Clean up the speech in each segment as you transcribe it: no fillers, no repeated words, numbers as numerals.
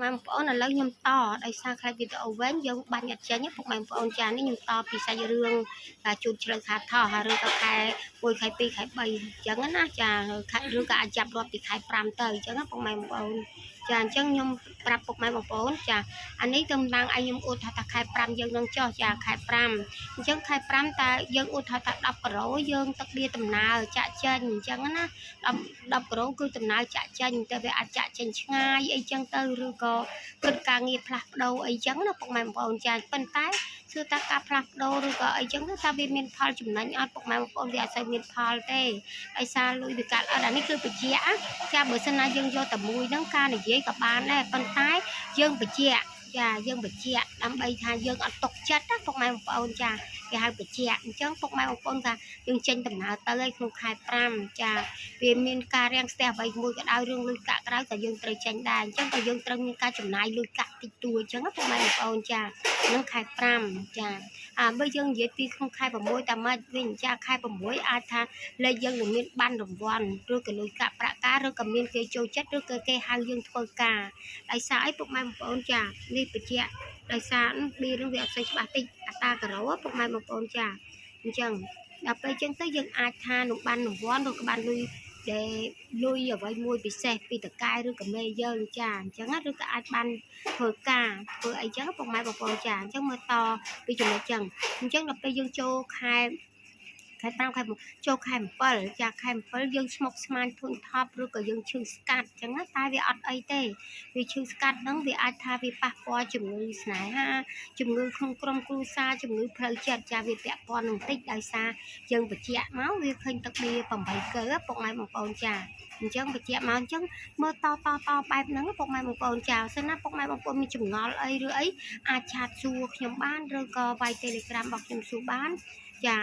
ម៉ែបងប្អូនឥឡូវខ្ញុំតដោយសារខ្លាចវីដេអូវែងយើងបាញ់អត់ចេញពុកម៉ែបងប្អូនចានេះខ្ញុំតពីសាច់រឿងការជួបជ្រៅខាថោះហើយឬក៏ខែ1ខែ2ខែ3អញ្ចឹងណាចាខែឬក៏អាចចាប់រាប់ពីខែ5ទៅអញ្ចឹងណាពុកម៉ែបងប្អូនចាអញ្ចឹងខ្ញុំប្រាប់ពុកម៉ែបងប្អូនចាអានេះតំណាងឲ្យខ្ញុំអួតថាថាខែ5យើងនឹងចោះចាខែ5អញ្ចឹងខែ5តើយើងអួតថាថា10ការ៉ូយើងទឹកបៀដំណើរចាក់ចេញអញ្ចឹងណា10 10ការ៉ូគឺដំណើរចាក់ចេញតែវាអាចចាក់ចេញឆ្ងាយអីចឹងទៅឬក៏គិតការងារផ្លាស់ប្ដូរអីចឹងណាពុកម៉ែបងប្អូនចាប៉ុន្តែគឺថាការផ្លាស់ប្ដូរឬក៏អីចឹងទៅថាវាមានផលចំណេញអត់ពុកម៉ែបងប្អូនវាអត់សូវមានផលទេដោយសារលុយវាកាត់អត់អានេះគឺបញ្ជាក់ចាបើសិនណាយើងយកតែមួយហ្នឹងការនិយាយក៏បានដែរប៉ុន្តែយើងបញ្ជាក់ចាយើងបញ្ជាក់ដើម្បីថាយើងអត់ຕົកចិត្តណាពុកម៉ែបងប្អូនចាគេហៅបញ្ជាក់អញ្ចឹងពុកម៉ែបងប្អូនថាយើងចេញដំណើរទៅហើយក្នុងខែ5ចាវាមានការរាំងស្ទះអ្វីមួយក៏ដោយរឿងលុយកាក់ក្រៅក៏យើងត្រូវចេញដែរអញ្ចឹងក៏យើងត្រូវមានការចំណាយលុយកាក់តិចតួចអញ្ចឹងណាពុកម៉ែបងប្អូនចានឹងខែ5ចាអាបើយើងនិយាយពីក្នុងខែ6តែម៉េចវិញចាខែ6អាចថាលេខយើងនឹងមានបានរង្វាន់ឬក៏លុយកាក់ប្រាក់ការឬក៏មានគេចូលចិត្តឬក៏គេហៅយើងធ្វើការដោយសារអីពុកម៉ែបងប្អូនចានេះបញ្ជាក់ដោយសារប៊ីនឹងវាអត់សូវច្បាស់តិចអតាការ៉ូពុកម៉ែបងប្អូនចាអញ្ចឹងដល់ពេលអញ្ចឹងទៅយើងអាចថានឹងបានរង្វាន់ឬក៏បានលុយដែលលុយអ្វីមួយពិសេសពីតកែឬក៏មេយើងចាអញ្ចឹងឬក៏អាចបានធ្វើការធ្វើអីចឹងពុកម៉ែបងប្អូនចាអញ្ចឹងមើលតពីចំណុចចឹងអញ្ចឹងដល់ពេលយើងចូលខែខែ5ខែ6ចូលខែ7ចាខែ7យើងស្មុកស្មាញធុញថប់ឬក៏យើងឈឺស្កាត់អញ្ចឹងណាតែវាអត់អីទេវាឈឺស្កាត់ហ្នឹងវាអាចថាវាប៉ះពាល់ជំងឺស្នេហាជំងឺក្នុងក្រុមគ្រួសារជំងឺផ្លូវចិត្តចាវាពាក់ព័ន្ធនឹងតិចដោយសារយើងបញ្ជាក់មកវាឃើញទឹកបៀ8កើពុកម៉ែបងប្អូនចាអញ្ចឹងបញ្ជាក់មកអញ្ចឹងមើលតតតបែបហ្នឹងពុកម៉ែបងប្អូនចាសិនណាពុកម៉ែបងប្អូនមានចម្ងល់អីឬអីអាច chat សួរខ្ញុំបានឬក៏វាយ Telegram របស់ខ្ញុំសួរបានចា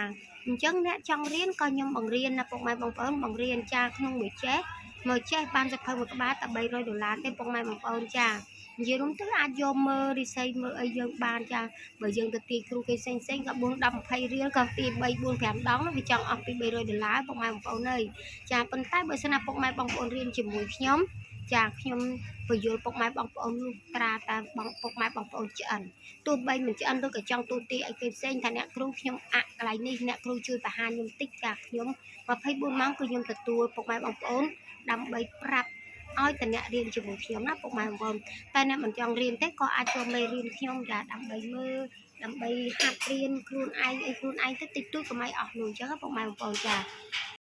អញ្ចឹងអ្នកចង់រៀនក៏ខ្ញុំបង្រៀនណាពុកម៉ែបងប្អូនបង្រៀនចាក្នុងមួយចេះមួយចេះបានសភៅមួយក្បាលតែ300ដុល្លារទេពុកម៉ែបងប្អូនចានិយាយរួមទៅអាចយកមើលរិស័យមើលអីយើងបានចាបើយើងទៅទាយគ្រូគេផ្សេងផ្សេងក៏4 10 20រៀលក៏ទាយ3 4 5ដងវាចង់អស់ពី300ដុល្លារពុកម៉ែបងប្អូនអើយចាប៉ុន្តែបើសិនណាពុកម៉ែបងប្អូនរៀនជាមួយខ្ញុំចាខ្ញុំបញ្យល់ពុកម៉ែបងប្អូនលុះត្រាតាមបងពុកម៉ែបងប្អូនឆ្អិនទោះបីមិនឆ្អិនឬក៏ចង់ទូទាយឲ្យគេផ្សេងថាអ្នកគ្រូខ្ញុំអាក់កន្លែងនេះអ្នកគ្រូជួយបង្ហាញខ្ញុំតិចចាខ្ញុំ24ម៉ោងគឺខ្ញុំទទួលពុកម៉ែបងប្អូនដើម្បីប្រាប់ឲ្យតអ្នករៀនជាមួយខ្ញុំណាពុកម៉ែបងប្អូនតែអ្នកមិនចង់រៀនទេក៏អាចចូលមេរៀនខ្ញុំចាដើម្បីមើលដើម្បីហាត់រៀនខ្លួនឯងអីខ្លួនឯងទៅតិចតួចកុំឲ្យអស់នោះអញ្ចឹងពុកម៉ែបងប្អូនចា។